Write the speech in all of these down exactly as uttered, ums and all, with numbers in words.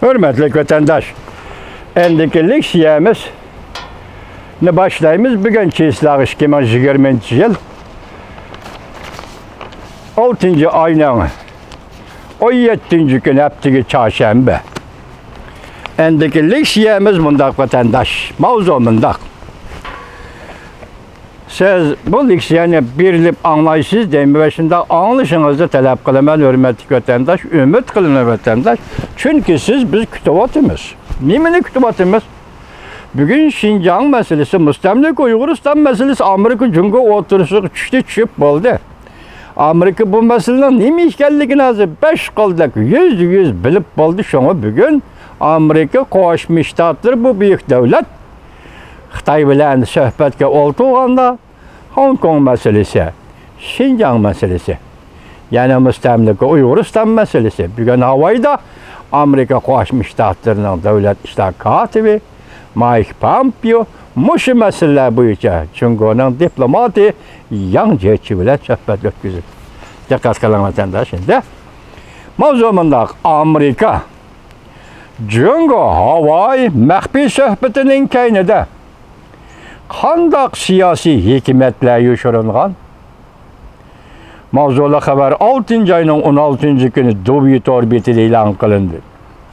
ھۆرمەتلىك ۋەتەنداش، ئەمدىكى لېكسىيەمىزنى باشلايمىز. بۈگۈن چىسلاغ ئىككى مىڭ يىگىرمىنچى يىل ئالتىنچى ئاينىڭ ئون يەتتىنچى كۈنى، ھەپتىگە چارشەنبە. ئەمدىكى لېكسىيەمىز مۇنداق، ۋەتەنداش. ماۋزۇ مۇنداق. سىز بۇ لېكسىيەنى بېرىلىپ ئاڭلايسىز دەيمەن ۋە شۇنداق ئاڭلىشىڭىزنى تەلەپ قىلىمەن، ھۆرمەتلىك ۋەتەنداش، ئۈمىد قىلىمەن، ۋەتەنداش. چۈنكى سىز، بىز كۈتۈۋاتىمىز. نېمىنى كۈتۈۋاتىمىز؟ بۈگۈن شىنجاڭ مەسىلىسى، مۇستەملىكە ئۇيغۇرىستان مەسىلىسى ئامېرىكا جۇڭگو ئوتتۇرىسىغا چۈشتى، چۈشۈپ بولدى. ئامېرىكا بۇ مەسىلىنىڭ نېمە ئىكەنلىكىنى ھازىر بەش قولدەك يۈزدە يۈز بىلىپ بولدى. شۇڭا بۈگۈن ئامېرىكا قوشما شتاتلىرى، بۇ بۈيۈك دۆلەت، خىتاي بىلەن سۆھبەتكە ئولتۇرغاندا، خوڭكوڭ مەسىلىسى، شىنجاڭ مەسىلىسى، يەنە مۇستەملىكە ئۇيغۇرىستان مەسىلىسى. بۈگۈن ھاۋايدا ئامېرىكا قوشما شتاتلىرىنىڭ دۆلەت ئىشلار كاتىپى مايك پامپېئو مۇشۇ مەسىلىلەر بويىچە جۇڭگونىڭ دىپلوماتى ياڭ جيېچى بىلەن سۆھبەت ئۆتكۈزدى. دىققەت قىلىڭ، ۋەتەنداش. ئەمدى ماۋزۇ مۇنداق: ئامېرىكا جۇڭگو ھاۋاي مەخپىي سۆھبىتىنىڭ كەينىدە قانداق سىياسىي ھېكمەتلەر يوشۇرۇنغان؟ ماۋزۇلۇق خەۋەر ئالتىنچى ئاينىڭ ئون ئالتىنچى كۈنى دۇۋى تور بېتىدە ئېلان قىلىندى.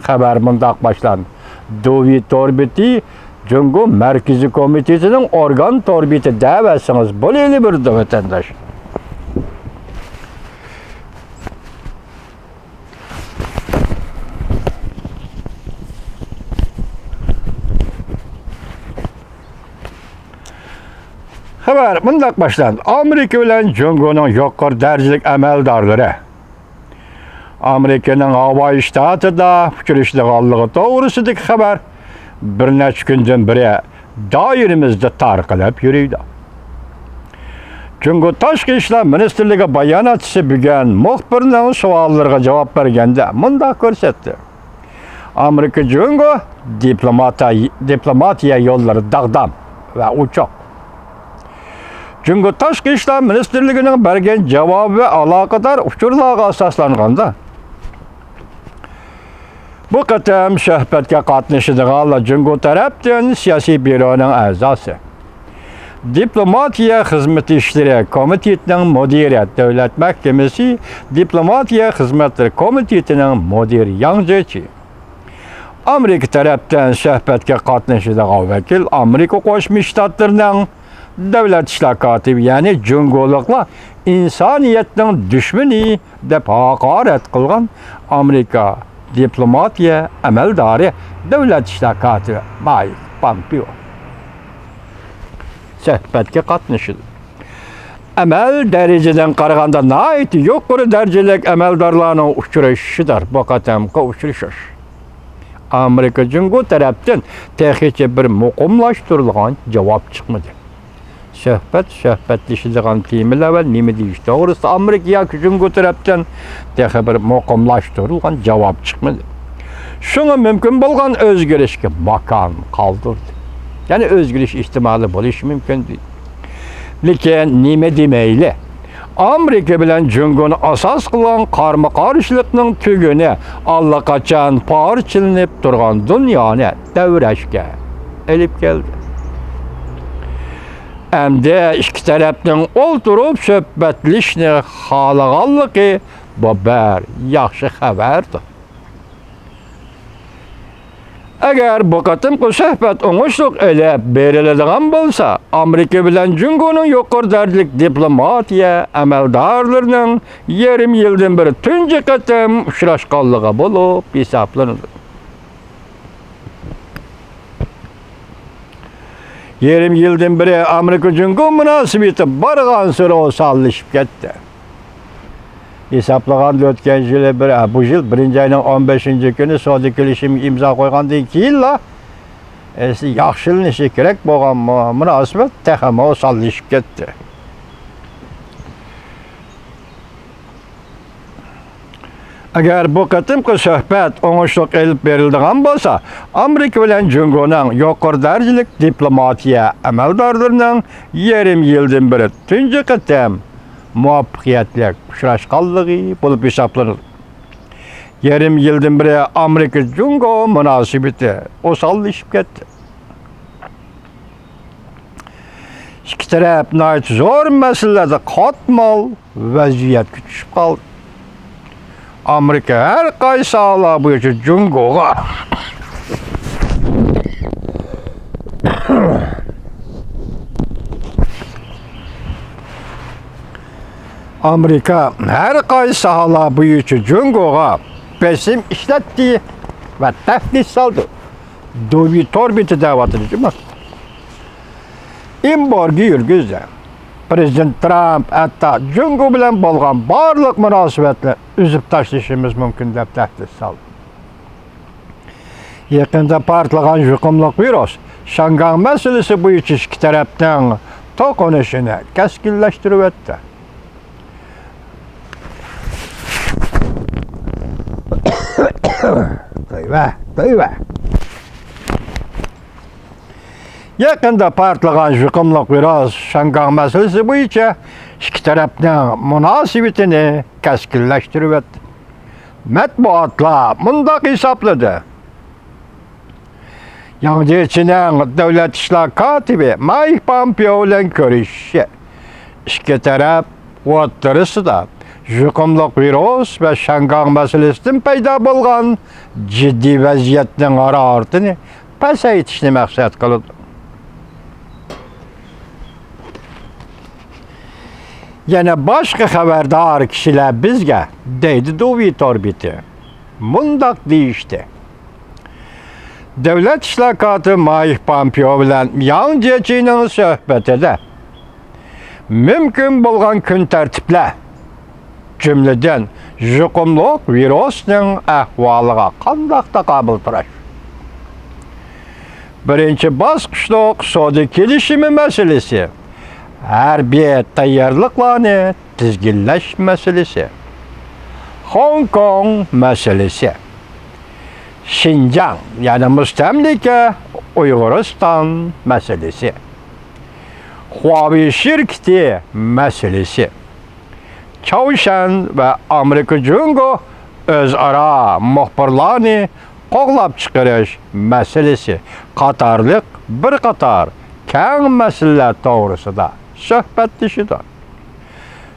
خەۋەر مۇنداق باشلاندى: دۇۋى تور بېتى جۇڭگو مەركىزىي كومىتېتىنىڭ ئورگان تور بېتى دەۋەرسىڭىز بولۇۋېرىدۇ، ۋەتەنداش. خەۋەر مۇنداق باشلاندى: ئامېرىكا بىلەن جۇڭگونىڭ يۇقىرى دەرىجىلىك ئەمەلدارلىرى ئامېرىكىنىڭ ھاۋاي شتاتىدا ئۇچرىشىدىغانلىقى توغرىسىدىكى خەۋەر بىر نەچچە كۈندىن بېرى دائىرىمىزدە تارقىلىپ يۈرىدۇ. جۇڭگو تاشقى ئىشلار مىنىستىرلىكى باياناتچىسى بۈگۈن مۇخبىرنىڭ سوئاللىرىغا جاۋاب بەرگەندە مۇنداق كۆرسەتتى: ئامېرىكا جۇڭگو دىپلوماتا-، دىپلوماتىيە يوللىرى داغدام ۋە ئوچۇق. جۇڭگو تاشقى ئىشلار مىنىستىرلىكىنىڭ بەرگەن جاۋابى ئالاقىدار ئۇچۇرلارغا ئاساسلانغاندا، بۇ قېتىم سۆھبەتكە قاتنىشىدىغانلار جۇڭگو تەرەپتىن سىياسىي بيۇرونىڭ ئەزاسى، دىپلوماتىيە خىزمىتى ئىشلىرى كومىتېتىنىڭ مۇدىرى، دۆلەت مەھكىمىسى دىپلوماتىيە خىزمەتلىرى كومىتېتىنىڭ مۇدىرى ياڭ جيېچى، ئامېرىكا تەرەپتىن سۆھبەتكە قاتنىشىدىغان ۋەكىل، ئامېرىكا قوشما شتاتلىرىنىڭ دۆلەت ئىشلار كاتىپى، يەنى جۇڭگولۇقلار ئىنسانىيەتنىڭ دۈشمىنى دەپ ھاقارەت قىلغان ئامېرىكا دىپلوماتىيە ئەمەلدارى، دۆلەت ئىشلار كاتىپى مايك پامپېئو سۆھبەتكە قاتنىشىدۇ. ئەمەل دەرىجىدىن قارىغاندا ناھايىتى يۇقىرى دەرىجىلىك ئەمەلدارلارنىڭ ئۇچرىشىشىدۇر بۇ قېتىمقى ئۇچرىشىش. ئامېرىكا جۇڭگو تەرەپتىن تېخىچە بىر مۇقىملاشتۇرۇلغان جاۋاب چىقمىدى. سۆھبەت، سۆھبەتلىشىدىغان تېمىلار ۋە نېمە دېيىش توغرىسىدا ئامېرىكا ياكى جۇڭگو تەرەپتىن تېخى بىر مۇقىملاشتۇرۇلغان جاۋاب چىقمىدى. شۇڭا مۇمكىن بولغان ئۆزگىرىشكە ماكان قالدۇردى. يەنى ئۆزگىرىش ئېھتىمالى بولۇشى مۇمكىن دېدى. لېكىن نېمە دېمەيلى، ئامېرىكا بىلەن جۇڭگونى ئاساس قىلغان قارمۇ قارشىلىقنىڭ تۈگۈنى ئاللىقاچان پارچىلىنىپ تۇرغان دۇنيانى تەۋرەشكە ئېلىپ كەلدى. ئەمدى ئىككى تەرەپنىڭ ئولتۇرۇپ سۆھبەتلىشىشنى خالىغانلىقى، بۇ بىر ياخشى خەۋەردۇر. ئەگەر بۇ قېتىمقى سۆھبەت ئوڭۇشلۇق ئېلىپ بېرىلىدىغان بولسا، ئامېرىكا بىلەن جۇڭگونىڭ يۇقىرى دەرىجىلىك دىپلوماتىيە ئەمەلدارلىرىنىڭ يېرىم يىلدىن بېرى تۇنجى قېتىم ئۇچراشقانلىقى بولۇپ ھېسابلىنىدۇ. يېرىم يىلدىن بېرى ئامېرىكا جۇڭگو مۇناسىۋىتى بارغانسېرى ئوساللىشىپ كەتتى. ھېسابلىغاندا ئۆتكەن يىلى بىر، بۇ يىل بىرىنچى ئاينىڭ ئون بەشىنچى كۈنى سودا كېلىشىمىگە ئىمزا قويغاندىن كېيىنلا، ئەسلى ياخشىلىنىشى كېرەك بولغان مۇ-، مۇناسىۋەت تېخىمۇ ئوساللىشىپ كەتتى. ئەگەر بۇ قېتىمقى سۆھبەت ئوڭۇشلۇق ئېلىپ بېرىلىدىغان بولسا، ئامېرىكا بىلەن جۇڭگونىڭ يۇقىرى دەرىجىلىك دىپلوماتىيە ئەمەلدارلىرىنىڭ يېرىم يىلدىن بېرى تۇنجى قېتىم مۇۋەپپەقىيەتلىك ئۇچراشقانلىقى بولۇپ ھېسابلىنىدۇ. يېرىم يىلدىن بېرى ئامېرىكا جۇڭگو مۇناسىۋىتى ئوساللىشىپ كەتتى. ئىككى تەرەپ ناھايىتى زور مەسىلىلەردە قاتمال ۋەزىيەتكە چۈشۈپ قالدى. ئامېرىكا ھەر قايسى ساھەلەر بويىچە جۇڭگوغا ئامېرىكا ھەر قايسى ساھەلەر بويىچە جۇڭگوغا بېسىم ئىشلەتتى ۋە تەھدىت سالدى. دوۋى تور بېتى دەۋاتىدۇ جۇمۇ. ئېمبارگو يۈرگۈزدى. پرېزىدېنت ترامپ ھەتتا جۇڭگو بىلەن بولغان بارلىق مۇناسىۋەتنى ئۈزۈپ تاشلىشىمىز مۇمكىن دەپ تەھدىت سالدى. يېقىندا پارتلىغان يۇقۇملۇق ۋىرۇس شياڭگاڭ مەسىلىسى بويىچە ئىككى تەرەپنىڭ توقۇنۇشىنى كەسكىنلەشتۈرۈۋەتتى. تۆۋە، تۆۋە. يېقىندا پارتلىغان يۇقۇملۇق ۋىرۇس شياڭگاڭ مەسىلىسى بويىچە ئىككى تەرەپنىڭ مۇناسىۋىتىنى كەسكىنلەشتۈرۈۋەتتى. مەتبۇئاتلار مۇنداق ھېسابلىدى: ياڭ جيېچىنىڭ دۆلەت ئىشلار كاتىپى مايك پامپېئو بىلەن كۆرۈشۈشى ئىككى تەرەپ ئوتتۇرىسىدا يۇقۇملۇق ۋىرۇس ۋە شياڭگاڭ مەسىلىسىدىن پەيدا بولغان جىددىي ۋەزىيەتنىڭ ھارارىتىنى پەسەيتىشنى مەقسەت قىلىدۇ. يەنە باشقا خەۋەردار كىشىلەر بىزگە، دەيدۇ دوۋى تور بېتى، مۇنداق دېيىشتى: دۆلەت ئىشلار كاتىپى مايك پامپېئو بىلەن ياڭ جيېچىنىڭ سۆھبىتىدە مۇمكىن بولغان كۈن تەرتىپلەر، جۈملىدىن يۇقۇملۇق ۋىرۇسنىڭ ئەھۋالىغا قانداق تاقابىل تۇرۇش، بىرىنچى باسقۇچلۇق سودا كېلىشىمى مەسىلىسى، ھەربىي تەييارلىقلارنى تىزگىنلەش مەسىلىسى، خوڭكوڭ مەسىلىسى، شىنجاڭ، يەنى مۇستەملىكە ئۇيغۇرىستان مەسىلىسى، خۇاۋېي شىركىتى مەسىلىسى، چاۋشيەن ۋە ئامېرىكا جۇڭگو ئۆزئارا مۇخبىرلارنى قوغلاپ چىقىرىش مەسىلىسى قاتارلىق بىر قاتار كەڭ مەسىلىلەر توغرىسىدا سۆھبەتلىشىدۇ.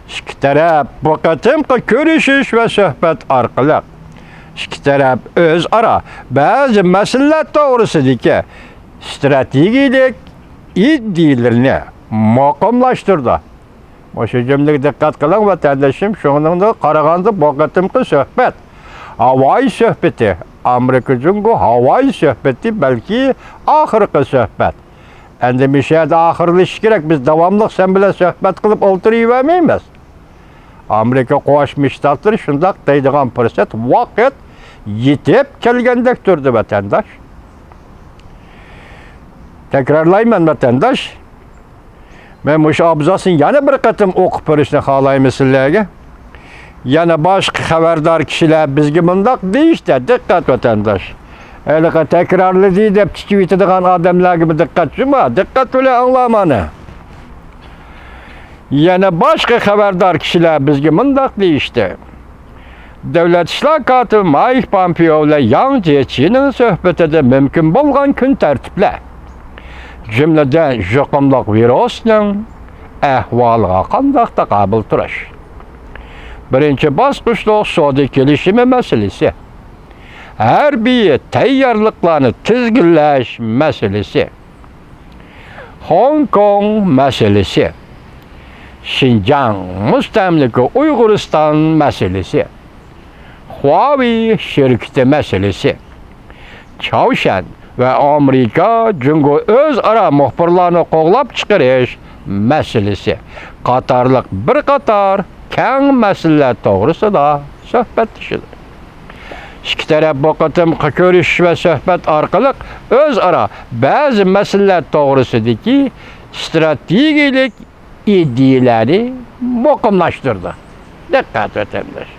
ئىككى تەرەپ بۇ قېتىمقى كۆرۈشۈش ۋە سۆھبەت ئارقىلىق ئىككى تەرەپ ئۆزئارا بەزى مەسىلىلەر توغرىسىدىكى ئىستراتېگىيىلىك ئىدىيىلىرىنى مۇقىملاشتۇرىدۇ. مۇشۇ جۈملىگە دىققەت قىلىڭ، ۋەتەندىشىم، شۇنىڭغا قارىغاندا، بۇ قېتىمقى سۆھبەت ھاۋايى سۆھبىتى، ئامېرىكا جۇڭگو ھاۋايى سۆھبىتى، بەلكى ئاخىرقى سۆھبەت. ئەمدى مۇشۇ يەردە ئاخىرلىشىشى كېرەك، بىز داۋاملىق سەن بىلەن سۆھبەت قىلىپ ئولتۇرۇۋەرمەيمىز. ئامېرىكا قوشما شتاتلىرى شۇنداق دەيدىغان پۇرسەت، ۋاقىت يېتىپ كەلگەندەك تۇردى، ۋەتەنداش. تەكرارلايمەن، ۋەتەنداش. مەن مۇشۇ ئابزاسنى يەنە بىر قېتىم ئوقۇپ بېرىشنى خالايمەن سىلەرگە. يەنە باشقا خەۋەردار كىشىلەر بىزگە مۇنداق دېيىشتى، دىققەت ۋەتەنداش. ھېلىقى تەكرارلىدى دەپ تىكىۋېتىدىغان ئادەملەرگىمۇ دىققەت جۇما، دىققەت بىلەن ئاڭلا مانا. يەنە باشقا خەۋەردار كىشىلەر بىزگە مۇنداق دېيىشتى. دۆلەت ئىشلار كاتىپى مايك پامپېئو بىلەن ياڭ جيېچىنىڭ سۆھبىتىدە مۇمكىن بولغان كۈن تەرتىپلەر، جۈملىدىن يۇقۇملۇق ۋىرۇسنىڭ ئەھۋالىغا قانداق تاقابىل تۇرۇش، بىرىنچى باسقۇچلۇق سودا كېلىشىمى مەسىلىسى، ھەربىي تەييارلىقلارنى تىزگىنلەش مەسىلىسى، خوڭكوڭ مەسىلىسى، شىنجاڭ مۇستەملىكە ئۇيغۇرىستان مەسىلىسى، خۇاۋېي شىركىتى مەسىلىسى، چاۋشيەن ۋە ئامېرىكا جۇڭگو ئۆزئارا مۇخبىرلارنى قوغلاپ چىقىرىش مەسىلىسى قاتارلىق بىر قاتار كەڭ مەسىلىلەر توغرىسىدا سۆھبەتلىشىدۇ. ئىككى تەرەپ بۇ قېتىمقى كۆرۈشۈش ۋە سۆھبەت ئارقىلىق ئۆزئارا بەزى مەسىلىلەر توغرىسىدىكى ئىستراتېگىيەلىك ئىدىيىلەرنى مۇقىملاشتۇردى. دىققەت، ۋەتەنداش!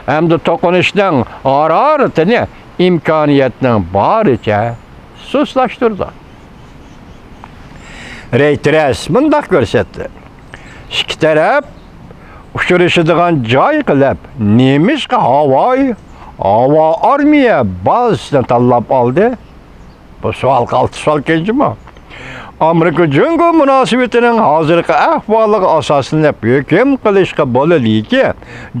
ھەمدە توقۇنۇشنىڭ ھارارىتىنى ئىمكانىيەتنىڭ بارىچە سۇسلاشتۇردى. رېيتېرس مۇنداق كۆرسەتتى: ئىككى تەرەپ ئۇچرىشىدىغان جاي قىلىپ، نېمىشقا ھاۋاي ھاۋا ئارمىيە بازىسىنى تاللاپ ئالدى. بۇ سوئال قالتىس سوئال كەنجىمۇ؟ ئامېرىكا جۇڭگو مۇناسىۋىتىنىڭ ھازىرقى ئەھۋالىغا ئاساسلىنىپ ھۆكۈم قىلىشقا بولىدۇكى،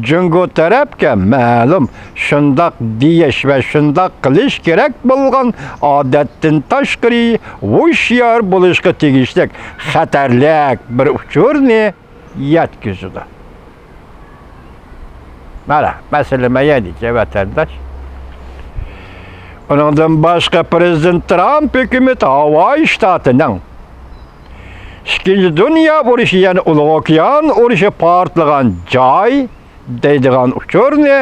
جۇڭگو تەرەپكە مەلۇم شۇنداق دېيىش ۋە شۇنداق قىلىش كېرەك بولغان ئادەتتىن تاشقىرى ھوشيار بولۇشقا تېگىشلىك خەتەرلىك بىر ئۇچۇرنى يەتكۈزىدۇ. مانا، مەسىلە ما يەردىكى ۋەتەنداش. ئۇنىڭدىن باشقا، پىرېزىدېنت ترامپ ھۆكۈمىتى ھاۋاي شتاتىنىڭ ئىككىنچى دۇنيا ئۇرۇشى، يەنى ئۇلۇغ ئوكيان ئۇرۇشى پارتلىغان جاي دەيدىغان ئۇچۇرنى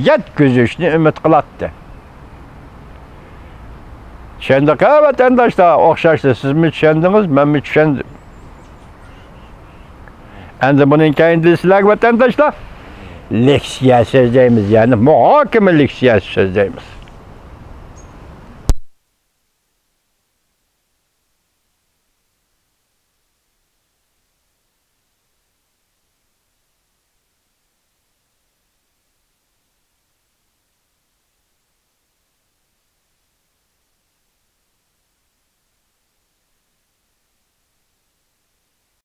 يەتكۈزۈشنى ئۈمىد قىلاتتى. چۈشەندۇق ھە، ۋەتەنداشلار؟ ئوخشاشلا سىزمۇ چۈشەندىڭىز، مەنمۇ چۈشەندىم. ئەمدى بۇنىڭ كەينىدىن سىلەرگە، ۋەتەنداشلار، لېكسىيە سۆزلەيمىز، يەنى مۇھاكىمە لېكسىيەسى سۆزلەيمىز.